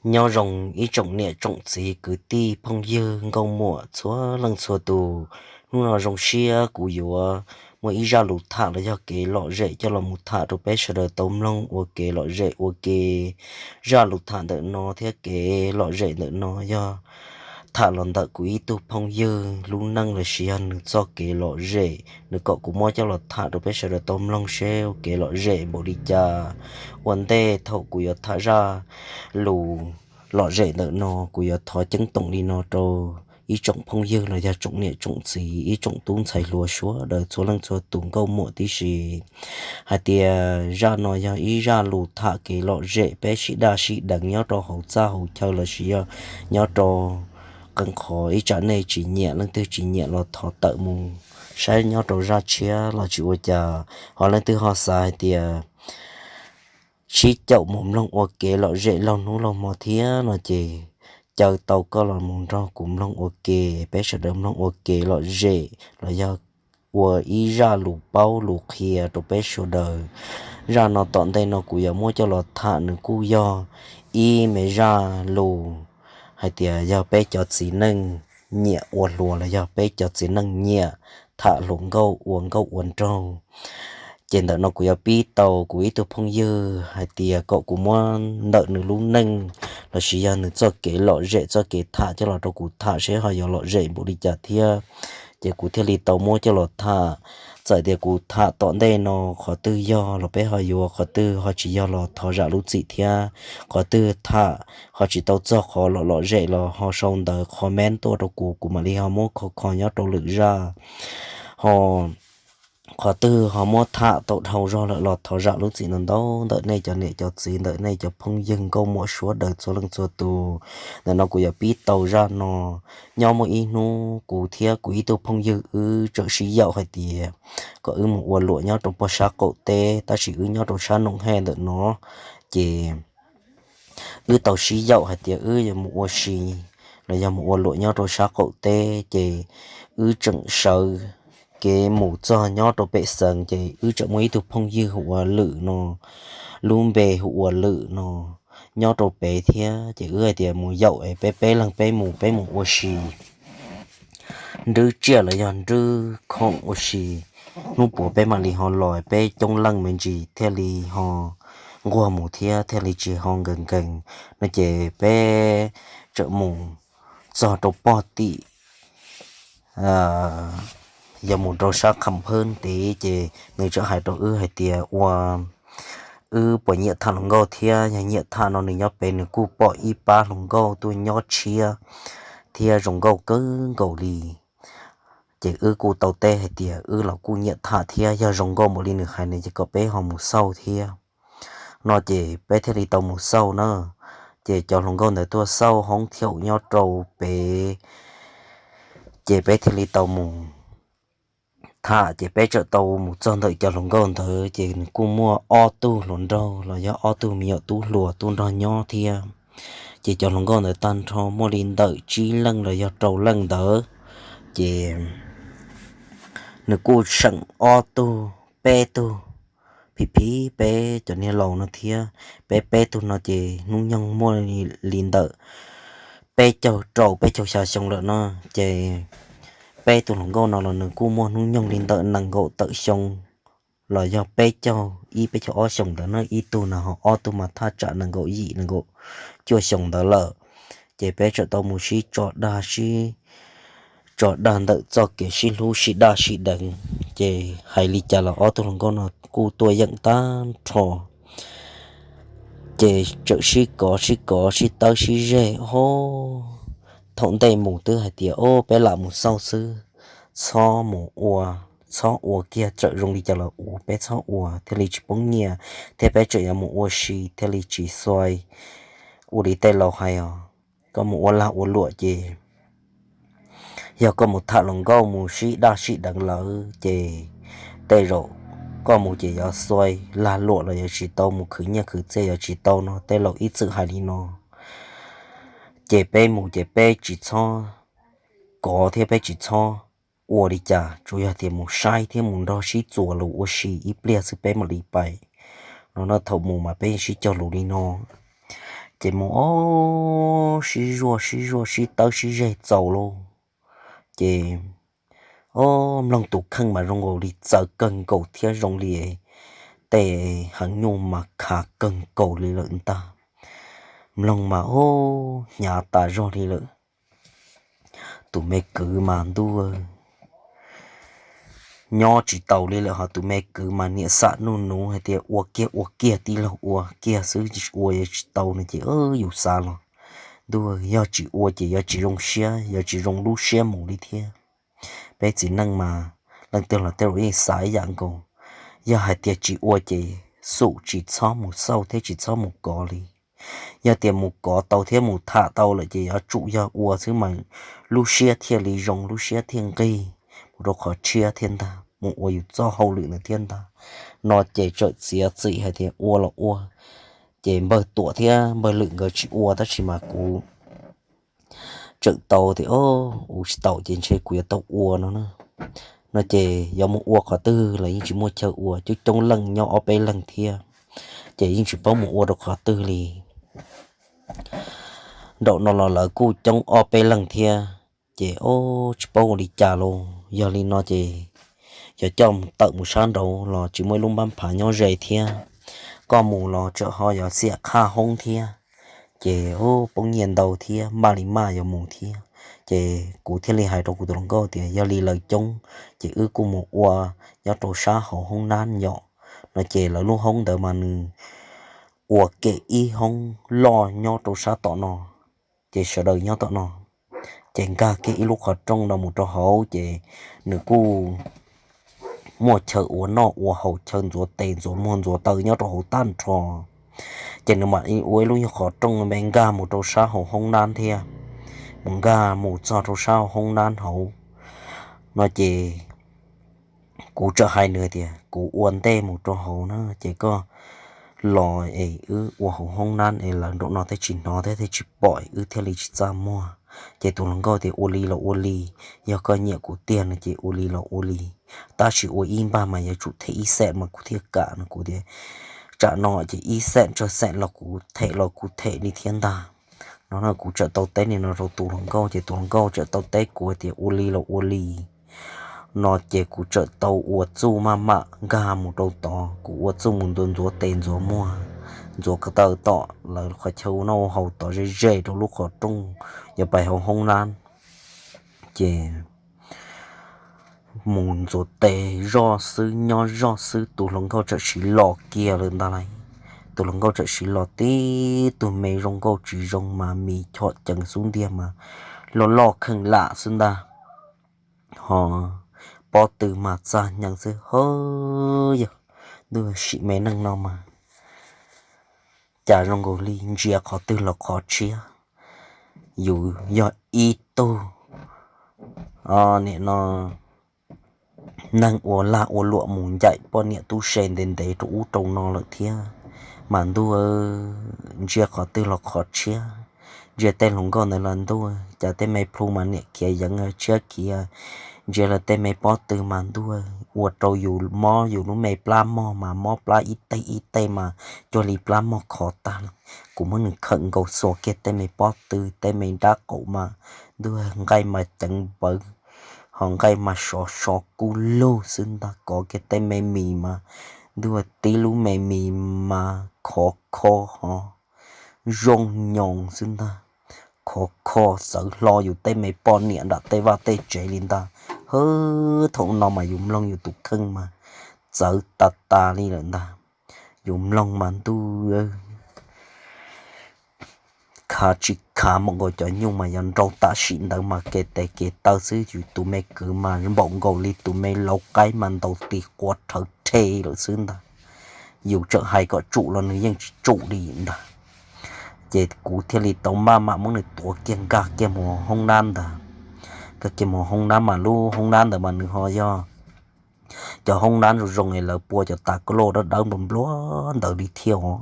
Nyob zoo ib tsoom niam tsoom txiv kwv tij phooj ywg nkauj muam txhua leej txhua tus. Hnub no zoo siab kuv yuav muaj ib zaj lus tham los yog kev lom zem coj los mus tham rau peb sawv daws tau mloog ua kev lom zem ua ke. Zaj lus tham ntawm no thiab kev lom zem ntawm no yog tham los ntawm kuv ib tug phooj ywg lub neej lossis yog nws txoj kev lom zem, nws kom kuv muab coj los tham rau peb sawv daws tau mloog seb ua kev lom zem npaum li cas. Ua ntej thaum kuv yuav tham zaj lus lom zem ntawm no, kuv yuav thov ceeb toom li no rau ib tsoom phooj ywg los yog tsoom niam tsoom txiv, ib tsoom tub ntxhais hluas sawv daws txhua leej txhua tus nkauj muam tib si, hais tias zaj no yog ib zaj lus tham kev lom zem peb sib daj sib deev nyob rau hauv txaj hauv chaw lossis yog nyob rau qee qhov. Ib tsam nej tsis nyiam, leej twg tsis nyiam los thov tawm mus saib nyob rau zaj tshiab los tsis ua cas. Ho leej twg ho xav hais tias sib caum mus mloog ua kev lom zem laug hnub laug hmo thiab no ces caw tau koj los mus nrog kuv mloog ua ke, peb sawv daws mloog ua kev lom zem los yog ua ib zaj lus paub lus qhia rau peb sawv daws. Zaj no tom ntej no kuv yuav muab coj los tham nws kuj yog ib me zaj lus hais tias yog peb cov txiv neej nyiam ua hluas los yog peb cov txiv neej nyiam tham hluas nkauj ua nkauj ua nraug. Ces ntawm no kuv yuav pib tau kuv ib tug phooj ywg hais tias kom kuv muab ntawm nws lub neej lossis yog nws txoj kev lom zem txoj kev tham coj los rau kuv tham seb ho yuav lom zem npaum li cas thiab. Ces kuv thiaj li tau muab coj los tham. Txawm tias kuv tham tom ntej no qhov twg yog los peb ho yuav, qhov twg ho tsis yog los thov zam lub txim thiab. Qhov twg tham ho tsis tau txog qhov lom lom zem los ho sau ntawv comment tuaj rau kuv, kuv mam li ho muab kho kho nyob rau lwm zaj. Ho qhov twg ho muab tham tau dhau zog lawm los thov zam lub txim ntau ntau ntawm nej cov niam cov txiv, ntawm nej cov phooj ywg nkauj muam sawv daws txhua leej txhua tus. Ntawm no kuv yuav pib tau zaj no. Nyob muaj ib hnub kuv thiab kuv ib tug phooj ywg wb txawm sib yaum hais tias kom wb mus ua luam nyob rau pem sab qaum teb, tab sis wb nyob rau sab Noom Hej ntawm no. Ces wb tau sib yaum hais tias wb yuav mus ua si los yog mus ua luam nyob rau sab qaum teb, ces wb tseem sawv kev mus txog nyob rau pem xeev, ces wb tseem muaj ib tug phooj ywg hu ua Lwm no, lub npe hu ua Lwm no, nyob rau pem thiab. Ces wb hais tias mus yaum es peb peb leeg peb mus, peb mus ua si nrwb tsiaj los yog nrwb khoom ua si, hnub puas peb mam li ho los, peb coob leej me ntsis thiaj li ho nquag mus thiab thiaj li tsis ho nkees nkees no. Ces peb txawm mus txog rau pog tim yog mus rau sab Kham Phwb tid, ces nws txawm hais rau wb hais tias ua wb puas nyiam tham hluas nkauj thiab, yog nyiam tham no nws nyob pem nws kuj pom ib pab hluas nkauj tuaj nyob tshiab thiab zoo nkauj kawg nkaus li. Ces wb kuj tau teb hais tias wb los kuj nyiam tham thiab, yog zoo nkauj npaum li nws hais no ces kom peb ho mus xauj thiab no. Ces peb thiaj li tau mus xauj na. Ces cov hluas nkauj ntawd tuaj xauj hoob thiaum nyob rau pem, ces peb thiaj li tau mus tham. Ces peb txawm tau mus txog ntawm cov hluas nkauj ntawd, ces nws kuj muaj ob tug hluas nraug los yog ob tug me nyuam tub hluas tuaj nrog nyob thiab. Ces cov hluas nkauj ntawd tag nrho muaj li ntawm tsib leej los yog rau leej ntawd. Ces nws kuj seem ob tug peb tug phim phim peb cov niag laus no thiab. Peb peb tug no ces hnub nyoog muaj li ntawm peb caug rau peb caug xya xyoo lawm no. Ces peb tug hluas nkauj no los nws kuj muaj hnub nyoog li ntawm nees nkaum tawm xyoo los yog peb caug ib peb caug ob xyoos ntawd na. Ib tug no ho ob tug mas thaj tsam nees nkaum yim nees nkaum cuaj xyoos ntawd lawm. Ces peb txawm tau mus sib tso dag sib tso dag ntawm txoj kev sib hlub sib daj sib deev. Ces hais li cas los ob tug hluas nkauj no kuj tuaj yeem tag nrho. Ces txawm sib kov sib kov sib tawb sib zeg ho. Thaum ntej mus twb hais tias o peb lam mus xauj xwb, txhob mus ua, txhob ua kiag, txawm zoo li cas los ua, peb txhob ua thiaj li tsis poob nyiaj, thiab peb tseem yuav mus ua si thiaj li tsis xuav. Ua li tej laus hais os, koj mus ua lag ua luam ces yog koj mus tham hluas nkauj mus sib daj sib deev lawm ces tej zaum koj mus ces yuav xuav lag luam los yuav tsis tau, mus khwv nyiaj khwv txiaj yuav tsis tau no, tej laus ib txwm hais li no. Ces peb mus ces peb tsis txhob kov thiab peb tsis txhob ua li cas, tsuas yog tias mus saib thiab mus nrog sib txuas lus ua si ib pliag xwb peb mam li pais no. Thaum mus mas peb sib cog lus li no. Ces mus ob sib zuaj sib zuaj sib tawb sib zeg txaus lauj, ces ob mloog tus kheej mas zoo nkaus li txawv kawg nkaus thiab zoo li tej heev nyuj mas khav kawg nkaus li lawm ntag. Mloog mas ob hnyav tas zog li lawm. Tus me kwv mas ntuj, nyob tsis taus li lawm, ho tus me kwv mas niam xam nuj nuv hais tias ua kiag ua kiag tij laug ua kiag xwb, ua yuav tsis tau no ces yus xav los ntuj, yog tsis ua ces yuav tsis zoo siab, yuav tsis zoo lub siab mus li thiab. Peb txiv neej mas leej twg los tej zaum yeej xav ib yam nkaus, yog hais tias tsis ua ces xum tsis txhob mus xauj thiab tsis txhob mus kov li. Yog tias mus kov tau thiab mus tham tau lawm ces yuav tsum yog ua xwb mas lub siab thiaj li zoo, lub siab thiaj nqig mus rau qhov tshiab thiab ntag, mus ua yus txoj hauj lwm ntawd thiab ntag. No ces txawm txiav txim hais tias ua los ua, ces npawg Tuam thiab npawg Lwm nkawd tsis ua tab sis mas kuv tseem tau tias, o, ua tsis taus ces ntshe kuv yuav tau ua no na. No ces yuav mus ua qhov twg los yeej tsis muaj chaw ua, coob coob leej nyob ob peb leeg thiab, ces yeej tsis paub mus ua rau qhov twg li. Nraum no los lawv kuj coob ob peb leeg thiab, ces o, tsis paub ua li cas los yog li no ces yog coj tawm mus sab nraud los tsis muaj ib lub npab phav nyob ze thiab, koj mus los tseem ho yuav xiam qhaj hoob thiab, ces poob nyiaj ntau thiab, maj li maj yuav mus thiab. Ces kuv thiaj li hais rau kuv tus hluas nkauj tias yog li lawv coob ces wb kuj mus ua nyob rau sab hauv hoob nab yom. No ces lawv lub hoob ntawd mas nws ua ke ib hoob loj nyob rau sab tom no, ces sawv daws nyob tom no, ces nkag kiag ib lub qhov rooj no mus rau hauv ces nws kuj muaj chaw ua noj ua haus, chaw ntxuav tes ntxuav muag ntxuav taw nyob rau hauv tag nrho. Ces nws mam ua ib lub nyuag qhov rooj me nkag mus rau sab hauv hoob nab thiab, mus nkag mus txog rau sab hauv hoob nab hauv. No ces kuv txawm hais nws tias kuv ua ntej mus rau hauv na, ces koj los es wb ua hauv hoob nab es lawv nraum no thiaj tsis hnov thiab thiaj tsis pom wb thiaj li tsis txaj muag. Ces tus hluas nkauj tias ua li los ua li, yog koj nyiam kuv tiag no ces ua li los ua li, tab sis ua ib npag mas yuav tsum them ib xees mas kuv thiaj kam no. Kuv tias tsam no ces ib xees tsawg xees los kuv them los kuv them li thiab ntag. No no kuv txawm tau teb li no rau tus hluas nkauj ces tus hluas nkauj txawm tau teb kuv tias ua li los ua li. No ces kuv txawm tau ua txuj maj mam nkag mus rau tod, kuv ua txuj mus ntxuav ntxuav tes ntxuav muag, ntxuav ko taw tom lawv qhov chaw ua noj ua haus tod ze ze rau lub qhov rooj yuav pais hauv hoob nab. Ces mus ntxuav tes zoj xwb nyob zoj xwb tus hluas nkauj txawm siv los kiag lawm ntag lauj. Tus hluas nkauj txawm siv los tib tug me zoo nkauj tsis zoo mas mis chom ceev xub ntiag mas loj loj kheej lam xwb ntag. Ho pob tw mas txaj nyeem xwb ho yog ntuj sim me neej no mas cas zoo nkaus li ntsia qhov twg los qhov tshiab. Yus yog ib tug nim no neeg ua lag ua luam mus ncaim poj niam tub se ntev ntev rau ub rau no lawm thiab. Mas ntuj, ntsia qhov twg los qhov tshiab. Ntsia tej hluas nkauj ntawd los ntuj, cas tej me plhu mas niam khiav yeev tshiab khiav. Ntsia lawv tej me pob tw mas ntuj, ua rau yus mob yus lub me plab mog mas mob plab ib teg ib teg mas cuag li plab mog khov tag li. Kuv muab nws khawm nkaus xuas kiag tej me pob tw tej me nrab qaum mas ntuj, nqaij mas ceev npawv, ho nqaij mas sov so kub lug xwb ntag. Kov kiag tej me mis mas ntuj, tib lub me mis mas khov kho ho zoo nyoos xwb ntag. Khov kho xawv hlo yus tej me poj niam nram tej vaj tej tsev li ntag. Hwb, thaum no mas yus mloog yus tus kheej mas txawv tas tas li lawm ntag. Yus mloog mas ntuj, khav tsis khav npaum nkaus cov nyuj mas yog nrau tam sim ntawd mas kev tes kev taw xwb. Yus tus me kwv mas npaum nkaus li tus me lauv qaib mas ntaus tis quav rhawv rhe lawm xwb ntag. Yus tseem hais kom tsum los nws yeej tsis tsum li ntag. Ces kuv thiaj li tau maj mam muab nws tuav kiag nkag kiag mus hoob nab ntag. Nkag kiag mus hoob nab mas lub hoob nab ntawd mas nws ho yog cov hoob nab zoo zoo es lawv pua cov tas koj loj dawb dawb npluag npluag ntawd li thiab os.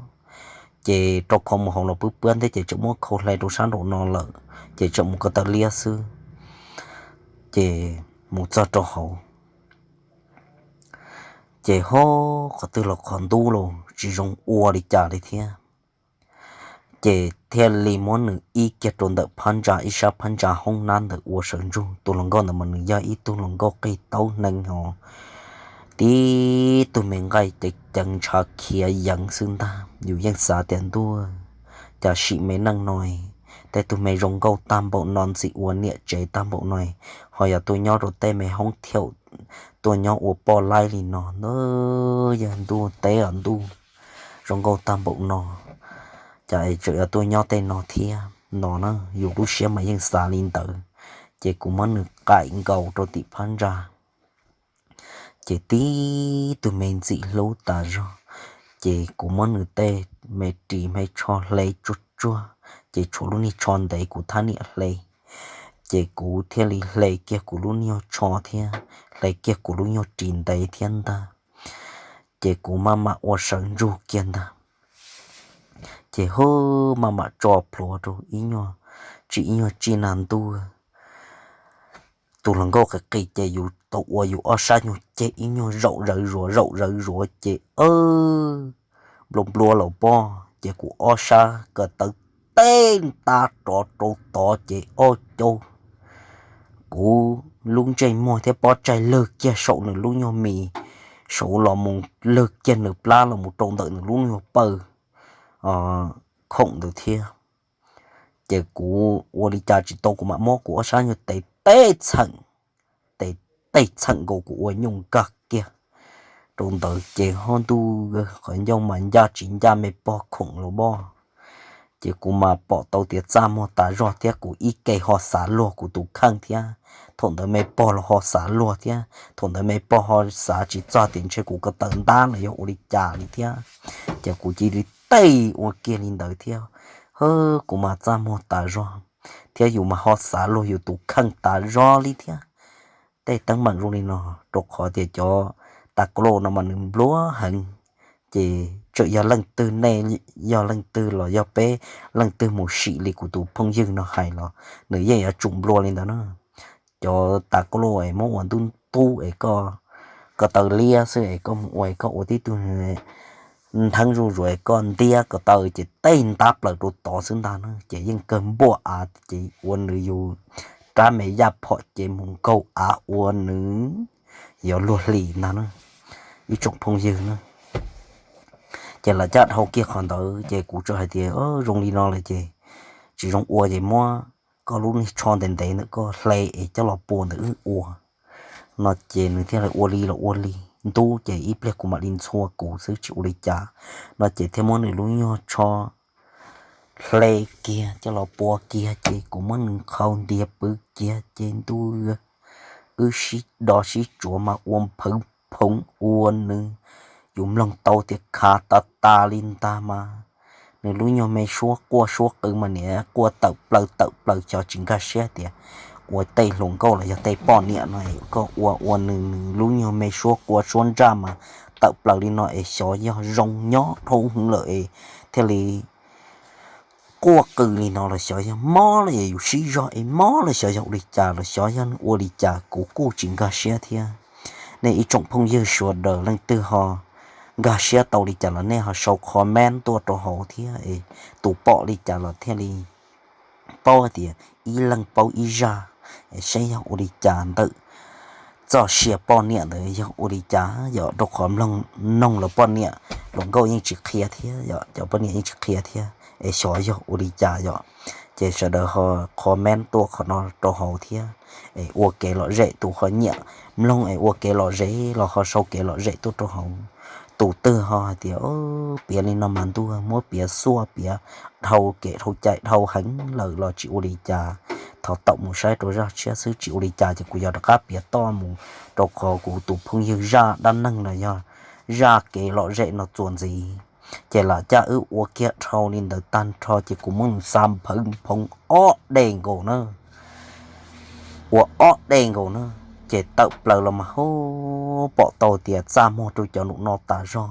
Ces rau qhov mus hauv los pwb pwab thiab ces tseem muab khau hle rau sab nraum no lawm, ces tseem mus ko taw liab xwb. Ces mus txog rau hauv ces ho qhov twg los qhov ntub los tsis zoo ua li cas li thiab. Ces thiaj li muab nws ib kiag rau ntawm phab ntsa, ib sab phab ntsa hoob nab ntawm ua sawv ntsug. Tus hluas nkauj ntawd mas nws yog ib tug hluas nkauj qig taub hneev hos tib tug me nqaij ceev ceev ntshav khiav yeev xwb ntag. Yus yeej xav tias ntuj, cas sim me neej no, tej tug me zoo nkauj tag npaum no, ntxim ua niam tsev tag npaum no, ho yog tuaj nyob rau tej me hoob thiaum, tuaj nyob ua poj laib li no, ntuj, yog ntuj teb os ntuj, zoo nkauj tag npaum no, cas es tseem yuav tuaj nyob tej no thiab no na. Yus lub siab mas yeej xav li ntawd. Ces kuv muab nws qaim nkaus rau tim phab ntsa, ces tib tug me ntxim hlub tas zog. Ces kuv muab nws tej me ris me tsho hle tsuag tsuag, ces tshuav lub niag tsho ntev kuv thab niam hle. Ces kuv thiaj li hle kiag kuv lub nyuag tsho thiab hle kiag kuv lub nyuag ris ntev thiab ntag. Ces kuv maj mam ua sawv ntsug kiag ntag. Ces hub, maj mam tso plhuav rau ib nyuag, tsim ib nyuag tsij nag ntuj, tus hluas nkauj qis qis ces yus tau ua yus ob sab nyuag ceg ib nyuag zaum zawv zuav zaum zawv zuav ces nplua nplua los pog ces kuv ob sab ko taw tej nta rov rau tod ces ob caug, kuv lub ntsej muag thiab pob tsaig lawg kiag saum nws lub nyuag mis, saum los mus lawg kiag nws plab los mus rau ntawm nws lub nyuag pawg khoom ntawd thiab. Ces kuv ua li cas tsis tau, kuv mam muab kuv ob sab nyuag tes tej txheem, tes tej txheem nkaus kuv ua nyuj nkag kiag rau ntawd ces hub ntuj, qhov ncauj mas ncaj tsis ncaj me pog khoom los pog. Ces kuv mas pom tau tias txaj muag tas zog thiab kuv ib ke ho xav luag kuv tus kheej thiab. Thaum ntawd me pog los ho xav luag thiab, thaum ntawd me pog ho xav tsis txog tias ntshe kuv ko taw ntab los yog ua li cas li thiab. Ces kuv cia li tej ua kiag li ntawd thiab. Hub, kuv mas txaj muag tas zog thiab yus mas ho xav luag yus tus kheej tas zog li thiab. Tej teeb meem zoo li no, rau qhov tias cov tas klo no mas nws nplua heev. Ces txawm yog leej twg, nej yog leej twg los yog peb leej twg mus sim li kuv tus phooj ywg no hais los nws yeej yuav tsum nplua li ntawd na. Cov tas klo es muab ua ntub ntub es koj ko taw liab xwb es koj mus ua es koj ua tib tug ntheeb zuj zus es koj ntiab ko taw ces tej ntab plaws rau tod xwb ntag na. Ces yeej kawg npuaj av ces ua nws yus rab me yaj phom ces mus nkaug av ua nws yuav luag hlis ntag na, ib tsoom phooj ywg na. Ces lam caj dhau kiag qhov ntawd ces kuv tsuas hais tias zoo li no lawm ces tsis zoo ua ces muab koj lub niag tsho ntev ntev ntawm koj hle es coj los pua ntawm wb ua no. Ces nws thiaj li ua li los ua li ntub ces ib pliag kuv mam li ntxhua kuv xwb tsis ua li cas no. Ces thiaj muab nws lub nyuag tsho hle kiag coj los pua kiag ces kuv muab nws qhau ntiav pw kiag ces ntuj, wb sib do sib tsuav mas ua phawv phoov ua nws, yus mloog tau tias khav tas tas li ntag mas. Nws lub nyuag me suab quaj suab qw mas niam quaj tawm plaws tawm plaws xyov tsis nkag siab tias ua tej hluas nkauj los yog tej poj niam no koj ua ua nws, nws lub nyuag me suab quaj suab ntsaj mas tawm plaws li no es xyov yog zoo nyob dhau hwv lawm es thiaj li quaj qw li no los xyov yog mob los yog yus sib zog es mob los xyov yog ua li cas los xyov yog nws ua li cas kuv kuj tsis nkag siab thiab. Nej ib tsoom phooj ywg sawv daws leej twg ho nkag siab tau li cas los nej ho sau comment tuaj rau hauv thiab es tus pom li cas los thiaj li paub hais tias ib leeg paub ib zaj, saib yog ua li cas ntawm txoj sia poj niam ntawd yog ua li cas yom. Rau qhov mloog lawv poj niam hluas nkauj yeej tsis qhia thiab yom, cov poj niam yeej tsis qhia thiab es xyov yog ua li cas yom. Ces sawv daws ho comment tuaj qhov no rau hauv thiab es ua kev lom zem, tus ho nyiam mloog es ua kev lom zem los ho sau kev lom zem tuaj rau hauv. Tus twg ho hais tias piav li no mas ntuj, muab piav xuaj piav dhau kev dhau cai dhau heev lawm los tsis ua li cas, thov tawm mus saib rau zaj tshiab xwb tsis ua li cas ces kuv yog rov qab piav toj mus, rau qhov kuv tus phooj ywg zaj dab neeg los yog zaj kev lom zem no txuas ntxiv. Ces lam caj wb ua kiag dhau li ntawd tag nrho ces kuv muab nws xa phawv phoov ob dej nkaus na, ua ob dej nkaus na. Ces tawm plaws los mas hub pom tau tias txaj muag rau cov num no tas zog.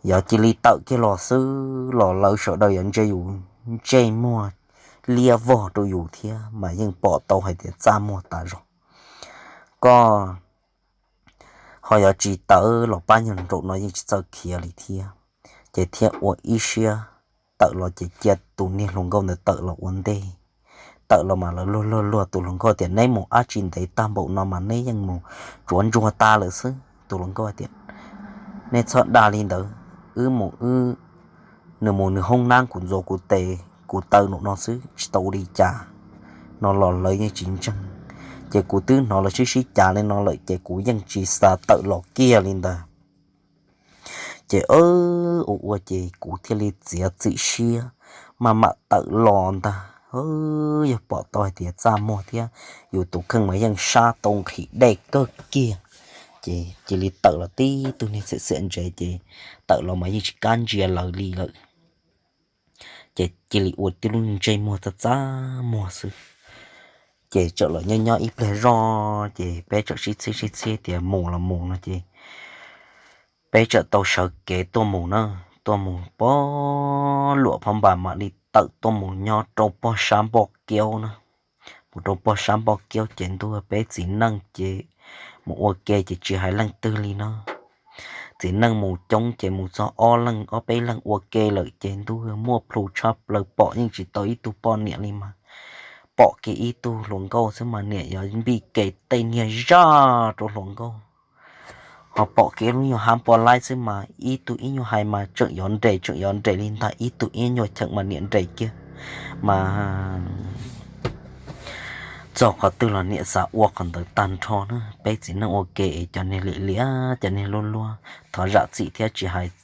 Yog cia li tawm kiag los xwb los lawv sawv daws yuav ntsia yus ntsej muag liab vog rau yus thiab mas yeej pom tau hais tias txaj muag tas zog. Koj ho yog tsis tawm los pab nyuag nraum no yeej tsis txawj khiav li thiab. Ces thiaj ua ib siab tawm los ces cia tus niag hluas nkauj ntawd tawm los ua ntej. Tawm los mas lawv luag luag luag, tus hluas nkauj tias, Neb mus dab tsi ntev tag npaum no mas neb yeej mus tsuav ntsuag tas lawm xwb? Tus hluas nkauj tias, Nej txhob dag li ntawd, wb mus wb, nws mus nws hoob nab, kuv ntxuav kuv tes kuv taw num no xwb, tsis tau ua li cas. No los lawv yeej tsis ntseeg, ces kuv twb hnov lawv sib sib cav li no lawm ces kuv yeej tsis xav tawm los kiag li ntag. Ces ua ua ces kuv thiaj li txiav txim siab maj mam tawm los ntag. Yog pom tau hais tias txaj muag thiab yus tus kheej mas yeej sab tau nqhis dej kawg kiag, ces cia li tawm los tib tug niag xiam xiam ntsev ces tawm los mas yeej tsis kam ntsia lawv li lawm. Ces cia li ua tib lub ntsej muag txaj txaj muag xwb. Ces txawm los nyob nyob ib pliag zoj ces peb txawm sib txhib sib txhib tias mus los mus no ces peb txawm tau sawv kev tuaj mus na, tuaj mus pog luam phab npas mam li tawm tuaj mus nyob rau pog sab npoj kiaub na. Mus rau pog sab npoj kiaub ces ntuj, peb txiv neej ces mus ua ke ces tsis hais leej twg li no. Txiv neej mus coob ces mus txog ob leeg ob peb leeg ua ke lawm ces ntuj, muaj plhus tshaj plaws, pom yeej tsis tau ib tug poj niam li mas pom kiag ib tug hluas nkauj xwb mas niam yuav npij kev tej niag zaj rau hluas nkauj. Ho pom kiag lub nyuag hab poj laib xwb mas ib tug ib nyuag hais mas tseem yuav nres tseem yuav nres li ntag, ib tug ib nyuag cheem mas niam nres kiag mas txog qhov twg los niam xav ua qhov ntawd tag nrho na. Peb txiv neej ua ke es cov niag liam liam cov niag luag luag thov zam txim thiab tsis hais,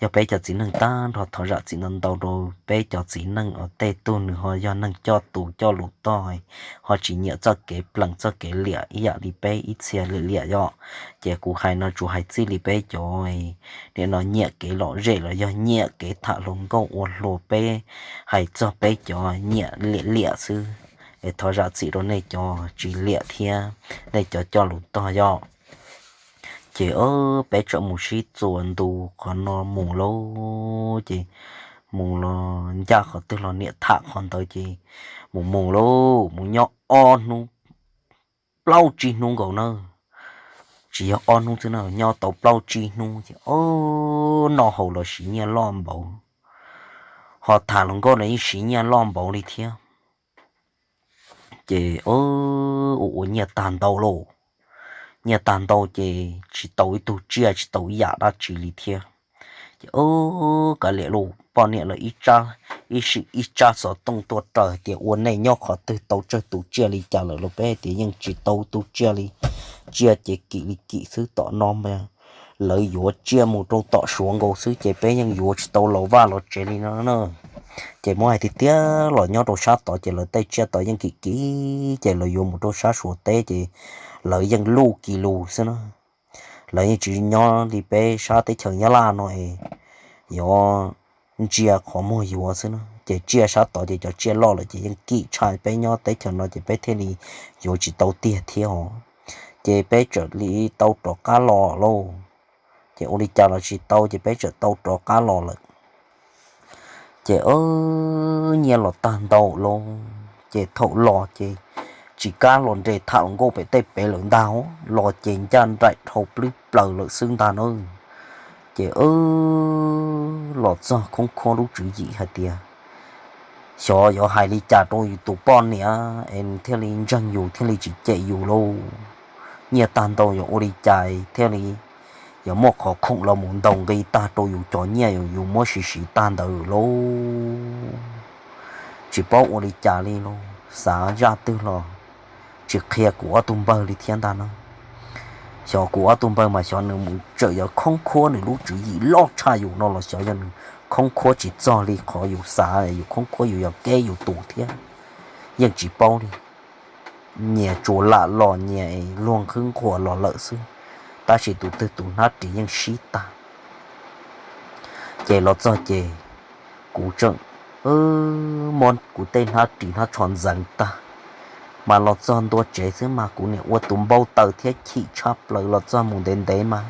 yog peb cov txiv neej tag nrho thov zam txim ntau ntau rau peb cov txiv neej uas tej tug nws ho yog neeg coj tus coj lus toj, ho tsis nyiam txoj kev plees txoj kev liam ib yam li peb ib txhia liam liam yom. Ces kuv hais no tsuas hais txij li peb cov nim no nyiam kev lom zem los yog nyiam kev tham hluas nkauj ua hluas peb hais txog peb cov nyiam liam liam xwb. Es thov zam txim rau nej cov tsis liam thiab nej cov coj lus tog yom. Ces peb txawm mus sib txuas ntu qhov no mus lauj, ces mus los ncaj qhov twg los niam tham qhov ntawd ces mus mus lauj, mus nyob ob hnub plaub tsib hnub nkaus na. Tsis yog ob hnub xwb na, nyob tau plaub tsib hnub ces o, noj haus los siv nyiaj loj npaum, ho tham hluas nkauj los yeej siv nyiaj loj npaum li thiab. Ces ua ua nyiaj tag ntau lauj, nyiaj tag ntau ces tsis tau ib tug tsiaj tsis tau ib yam dab tsi li thiab. Ces kav liam lauj, poj niam lawv ib sim ib tsab xov tooj tuaj raws hais tias ua nej nyob qhov twg tau tsawg tus tsiaj li cas lawm los peb hais tias yeej tsis tau tus tsiaj li, tsiaj ces kim li kim xwb tom no mas lawv yuav tsiaj mus rau tom Suav nkaus xwb ces peb yeej yuav tsis tau los vaj los tsev li no na. Ces muab hais tiag tiag los nyob rau sab tod ces lawv tej tsiaj tod yeej kim kim ces lawv yuav mus rau sab Suav teb ces lawv yeej luj ki lus xwb na. Lawv yeej tsis nyob li peb sab teb chaws Nyab Laj no es yuav ntsia qhov muag yuav xwb na. Ces tsiaj sab tod ces cov tsiaj loj lawm ces yeej kim tshaj peb nyob teb chaws no ces peb thiaj li yuav tsis tau tiag thiab os. Ces peb txawm li tau rov qab los lauj. Ces ua li cas los tsis tau ces peb txawm tau rov qab los lawm. Ces nyiaj los tag ntau lauj, ces thaum los ces tsis kam los nres tham hluas nkauj pem tej pem lawm ntag, los ces ncaj nraim dhau plwb plaws lawm xwb ntag na. Ces los txog khoob khuab lub tswv yim hais tias xyov yuav hais li cas rau yus tus poj niam es nws thiaj li ntseeg yus thiaj li tsis cem yus lauj. Nyiaj tag ntau yuav ua li cas thiaj li yuav muaj qhov khoom los mus ntaus nqi tag rau yus cov nyiaj yus muab siv siv tag ntawd lauj. Tsis paub ua li cas li lauj, xav zaj twg los tsis qhia kuv ob tug npawg li thiab ntag na. Xyov kuv ob tug npawg mas xyov nws mus tseem yuav khoob khuab nws lub tswv yim loj tshaj yus no los xyov yog nws khoob khuab tsis txog li qhov yus xav, yus khoob khuab yus yog keb yus tus thiab. Yeej tsis paub li. Nyias tsuas lam los nyias luag khwb nquas los lawm xwb, tab sis tus twg tus hnab ris yeej sib tag. Ces los txog ces kuv tseem muab kuv tej hnab ris hnab tsho ntxeev tag, mas los txog ntua tsev xwb mas kuv niam ua tus npau taws thiab chim tshaj plaws los txog mus ntev ntev mas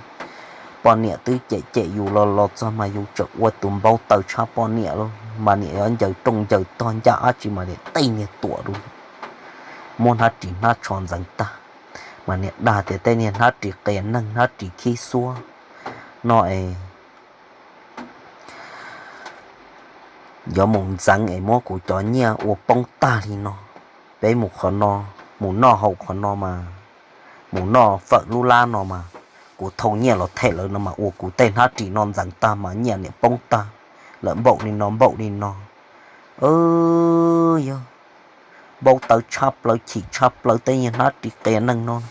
poj niam twb cem cem yus los los txog mas yus tseem ua tus npau taws tshaj poj niam lauj, mas niam yuav ncaws rooj ncaws tog ncaj dab tsi mas niam tej niag tuam rau, muab hnab ris hnab tsho ntxeev tag, mas niam dag tias tej niag hnab ris qias neeg hnab ris khib xuab no es yuav mus ntxeev es muab kuv cov nyiaj ua poob tag li no. Peb mus qhov no, mus noj haus qhov no mas, mus noj fawm lub lab no mas, kuv thau nyiaj los them lawv no mas ua kuv tej hnab ris no ntxeev tag mas nyiaj niam poob tag lawm npaum li no npaum li no. Yog npau taws tshaj plaws chim tshaj plaws tej niag hnab ris qias neeg no,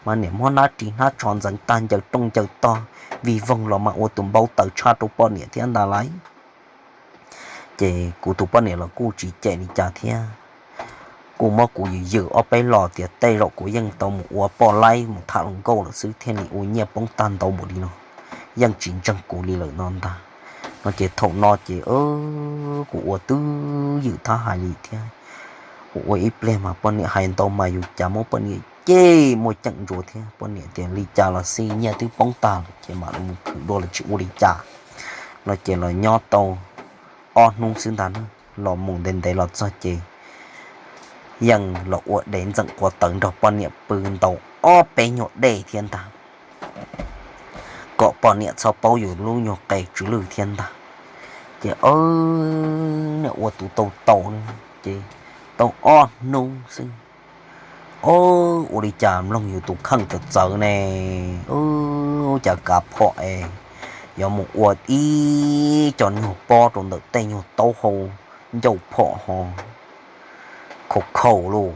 mas niam muab hnab ris hnab tsho ntxeev tag ncaws rooj ncaws tog vij voog los mas ua tus npau taws tshaj rau poj niam thiab ntag lauj. Ces kuv tus poj niam los kuj tsis cem li cas thiab, kuj muab kuv yws yws ob peb los tias tej zaum kuv yeej tau mus ua poj laib mus tham hluas nkauj lawm xwb thiaj li ua nyiaj poob tag ntau npaum li no, yeej tsis ntseeg kuv li lawm no ntag. No ces thaum no ces kuv ua twb ywm thab hais li thiab, kuv ua ib pliag mas poj niam hais ntau mas yus cas muab poj niam cem muaj ceem ntsuav thiab. Poj niam tias li cas los xij nyiaj twb poob tag lawm ces mam li mus khwv dua los tsis ua li cas. No ces los nyob tau ob hnub xwb ntag na, los mus ntev ntev los txog ces yeej los ua dev ntxeem quav tawv nrog poj niam pw ntau ob peb nyuag dej thiab ntag, kom poj niam txhob paub yus lub nyuag qe tsw lwj thiab ntag. Ces niam ua tus tau tau li ces tau ob hnub xwb, ua li cas mloog yus tus kheej txawv txawv ne, ua cas kav phom es yuav mus ua ib co nyuag pob rau ntawm tej nyuag taub hau ncauj phom ho khaus khaus lauj,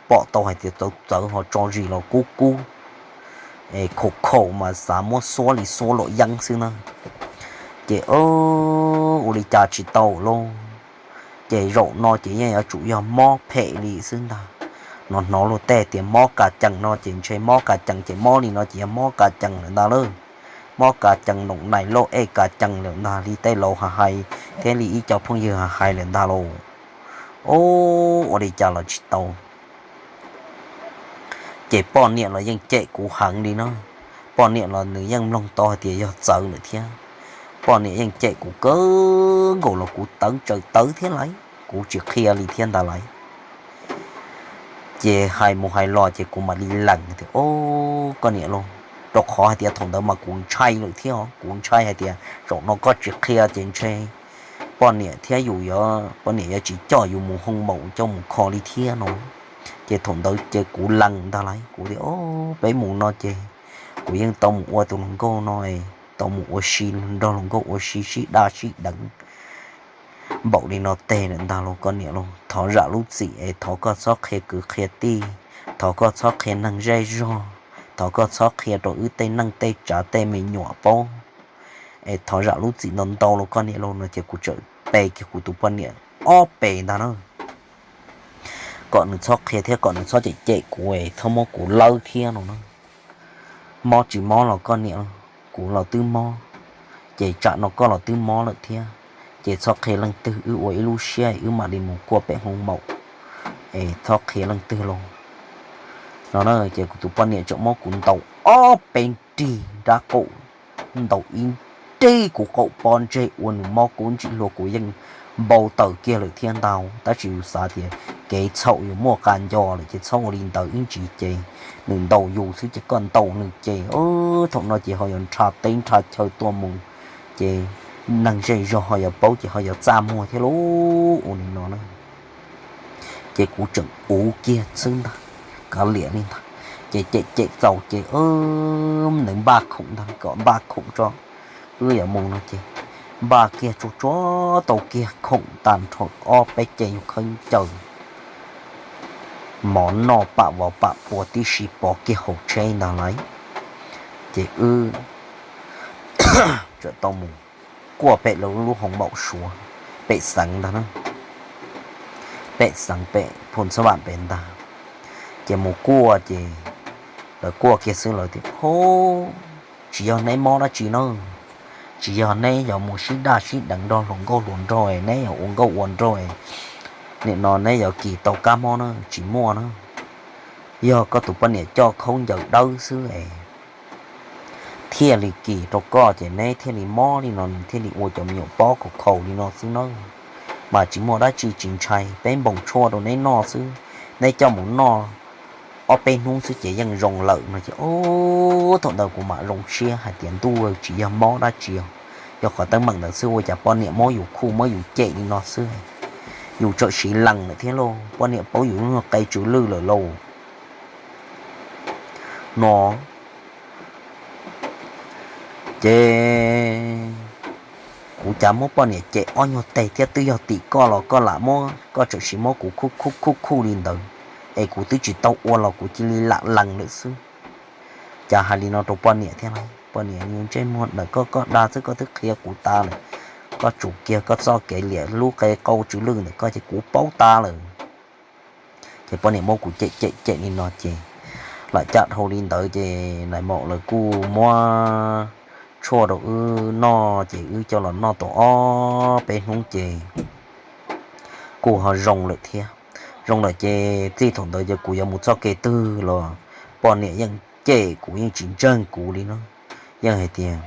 pom tau hais tias txawv txawv ho tso zis los kub kub, es khaus khaus mas xav muab xuab li xuab luam yeeb xwb na. Ces ua li cas tsis tau lauj, ces zaum no ces yeej yuav tsum yog mob phem li xwb ntag. No hnov luag tej tias mob kas cees no ces ntshe mob kas cees ces mob li no ces yog mob kas cees lawm ntag lauj. Mob kas cees noom nais lauj ej kas cees lawm ntag li tej laus hais hais thiab li ib co phooj ywg hais hais lawm ntag lauj. Ua li cas los tsis tau. Ces poj niam los yeej cem kuv heev li na, poj niam los nws yeej mloog tau hais tias yog txawv lawm thiab. Poj niam yeej cem kuv kawg nkaus los kuv tawv tsaws tawv thiab lauj, kuv tsis qhia li thiab ntag lauj. Ces hais mus hais los ces kuv mam li lees tias, o, koj niam lauj, rau qhov hais tias thaum ntawd mas kuv ntshai lawm thiab os, kuv ntshai hais tias zaum no koj tsis qhia ces ntshe poj niam thiab yus, poj niam yuav tsis coj yus mus hoo maum coj mus kho li thiab no. Ces thaum ntawd ces kuv lees ntag lauj, kuv tias, o, peb mus no ces kuv yeej tau mus ua tus hluas nkauj no, tau mus ua si nrog hluas nkauj ua si sib daj sib deev npaum li no teg lawm ntag lauj koj niam lauj. Thov zam lub txim es thov koj txhob qhia kwv qhia tij, thov koj txhob qhia neeg zej zog, thov koj txhob qhia rau wb tej neej tej tsav tej me nyuam paub, es thov zam lub txim ntau ntau lauj koj niam lauj. No ces kuv txawm pe kiag kuv tus poj niam ob pes ntag na, kom nws txhob qhia thiab kom nws txhob cem cem kuv, txhob muab kuv lawb thiab no na. Mob tsis mob los koj niam, kuv los twb mob, ces tsam no koj los twb mob lawm thiab, ces txhob qhia leej twg, wb ua ib lub siab wb mam li mus kuaj pem hoo maum, es txhob qhia leej twg lauj. No ces kuv tus poj niam txawm muab kuv ntaus ob peb nrig nrab qaum, ntaus ib nrig kuv qaum pob ntseg ua nws mob kub ntsim hlua, kuv yeej npau taws kiag lawm thiab ntag, tab sis yus xav tias kev txhaum yus muaj qas nco lawm ces txhob ua li ntawd ib ntsis ces nws ntaus yus xwb ces koj ntaus nws ces thaum no ces ho yuav nrha teb nrha chaw tuaj mus, ces neeg zej zog ho yuav paub ces ho yuav txaj muag thiab lauj, ua li no na. Ces kuv tseem uv kiag xwb ntag, kav liam li ntag. Ces cem cem txaus ces nws npaj khoom ntag, kom npaj khoom tso, wb yuav mus no ces npaj kiag tsuag tsuag tau kiag khoom tag nrho ob peb ce nyuag khaub ncaws, mov noj pam vov pam pua tib si pov kiag hauv tsheb ntag lauj. Ces wb txawm tau mus kuaj pem lawv lub hoo maum suav, pem xeev ntag na, pem xeev pem Phu Ntxhab Vam pem ntag. Ces mus kuaj ces lawv kuaj kiag xwb lawv tias, Hub, tsis yog neb mob dab tsi na, tsis yog neb yuav mus sib daj sib deev nrog hluas nkauj hluas nraug, neb yuav ua nkauj ua nraug, nim no neb yuav kis tau kab mob na, tsis muaj na. Yog koj tus poj niam coj khaub ncaws dawb xwb es thiaj li kis rau koj ces neb thiaj li mob li no, nws thiaj li ua cov me nyuam pob khaus khaus li no xwb nawb. Mas tsis muaj dab tsi, tsis ntshai, peb npoos tshuaj rau neb noj xwb, neb coj mus noj ob peb hnub xwb ces yeej zoo lawm no ces, o, thaum ntawd kuv mam zoo siab hais tias ntuj, tsis yog mob dab tsi os, Yog qhov teeb meem ntawd xwb ua cas poj niam muab yus khuj muab yus cem li no xwb. Yus txawm siv lees lawm thiab lauj, poj niam paub yus lub qe tsw lwj lawm lauj no. Ces kuv cas muab poj niam cem ob nyuag teg thiab, twb yog tim koj los koj lam muab, koj txawm siv muab kuv khuj khuj khuj khuj li ntawd, es kuv twb tsis tau ua los kuv cia li lam lees lawm xwb. Cas hais li no rau poj niam thiab lauj? Poj niam ntsej muag ntawm koj, koj dag xwb koj twb qhia kuv tas lawm. Koj tsum kiag koj txoj kev liam lub qe qau tsw lwj ntawm koj ces kuv paub tas lawm. Ces poj niam muab kuv cem cem cem li no ces lam caj dhau li ntawd ces nais maum lawv kuj muab tshuaj rau wb noj ces wb coj los noj tau ob peb hnub ces kuj ho zoo lawm thiab. Zoo lawm ces txij thaum ntawd ces kuv yuav mus txoj kev twg los poj niam yeej cem kuv, yeej tsis ntseeg kuv li no. Yeej hais tias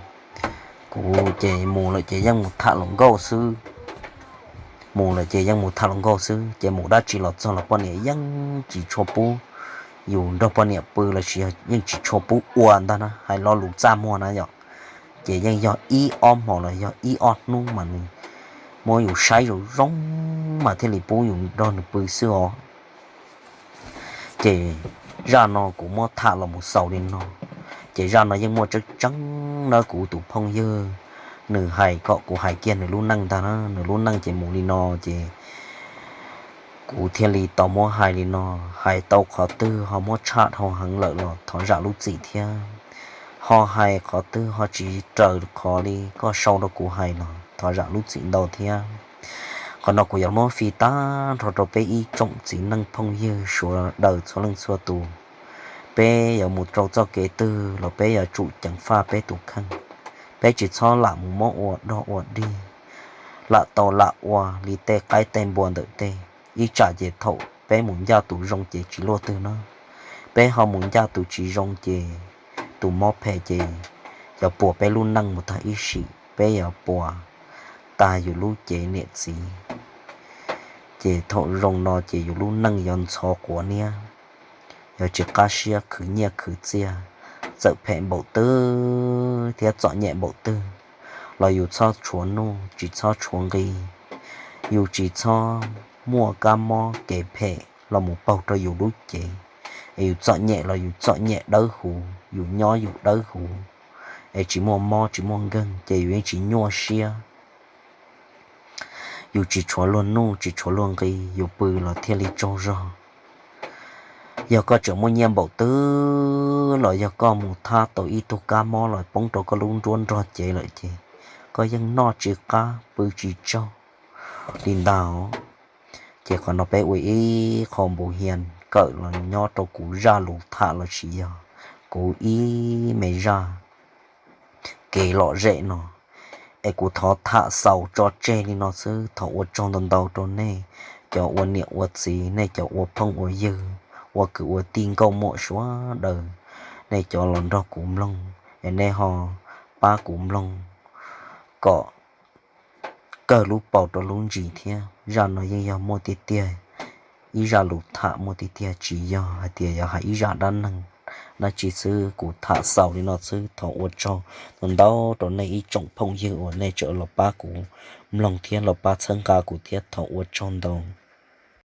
kuv ces mus lawm ces yeej mus tham hluas nkauj xwb. Mus lawm ces yeej mus tham hluas nkauj xwb, ces mus dab tsi los txog los poj niam yeej tsis tshua pub yus nrog poj niam pw los sis yeej tsis tshua pub ua ntag na, hais lo lus txaj muag na yom. Ces yeej yog ib ob hmo los yog ib ob hnub mas nws muab yus saib zoo zoo mas thiaj li pub yus nrog nws pw xwb os. Ces zaj no kuv muab tham los mus xaus li no. Ces zaj no yeej muaj tseeb tseeb na, kuv tus phooj ywg nws hais kom kuv hais kiag nws lub neej ntag na. Nws lub neej ces mus li no ces kuv thiaj li tau muab hais li no. Hais tau qhov twg ho muab tshaj dhau heev lawm los thov zam lub txim thiab. Ho hais qhov twg ho tsis raws qhov li koj sau rau kuv hais los thov zam lub txim ntau thiab. Qhov no kuv yuav muab fij tag nrho rau peb ib tsoom txiv neej phooj ywg sawv daws txhua leej txhua tus. Peb yuav mus rau txoj kev twg los peb yuav tsum ceev faj peb tus kheej. Peb tsis txhob lam mus muab ua dog ua dig, lam tau lam ua li tej qaib tej npua ntawm tej. Ib tsam ces thaum peb mus ncaj tus zoo ces tsis luaj twg no, peb ho mus ncaj tus tsis zoo ces tus mob phem ces yuav puas peb lub neej mus tag ib sim, peb yuav puas tag yus lub cev niam txiv. Ces thaum zoo no ces yus lub neej yuav ntxhov quav niab, yuav tsis qab siab khwv nyiaj khwv txiaj. Txawm phem npaum twg thiab txom nyem npaum twg los yus txhob tshuav nuj, tsis txhob tshuav nqi, yus tsis txhob muaj kab mob kev phem los mus paug rau yus lub cev. Es yus txom nyem los yus txom nyem dawb huv, yus nyob yus dawb huv, es tsis muaj mob tsis muaj nkeeg ces yus yeej tsis nyuaj siab. Yus tsis tshuav luag nuj tsis tshuav luag nqi, yus pw los thiaj li tsaug zog. Yog koj tseem muaj nyiaj npaum twg los yog koj mus thab tau ib tug kab mob los poob rau koj lub nruab nrog cev lawm ces koj yeej noj tsis qab pw tsis tsaug li ntag. Ces qhov no peb ua ib qho npuv hias kawm los nyob rau kuv zaj lus tham los sis yog kuv ib me zaj kev lom zem no, es kuv thov tham xaus tso tseg li no xwb. Thov ua tsaug ntau ntau rau nej cov ua niam ua txiv, nej cov ua phooj ua ywg, ua kwv ua tij nkauj muam sawv daws, nej cov los nrog kuv mloog, es nej ho pab kuv mloog kom kawg lub paus rau lub ntsis thiab. Zaj no yeej yog muaj tiag tiag, ib zaj lus tham muaj tiag tiag, tsis yog hais tias yog hais ib zaj dab neeg dab tsi xwb. Kuv tham xaus li no xwb, thov ua tsaug ntau ntau rau nej ib tsoom phooj ywg uas nej tseem los pab kuv mloog thiab los pab txhawb nqa kuv thiab, thov ua tsaug ntau.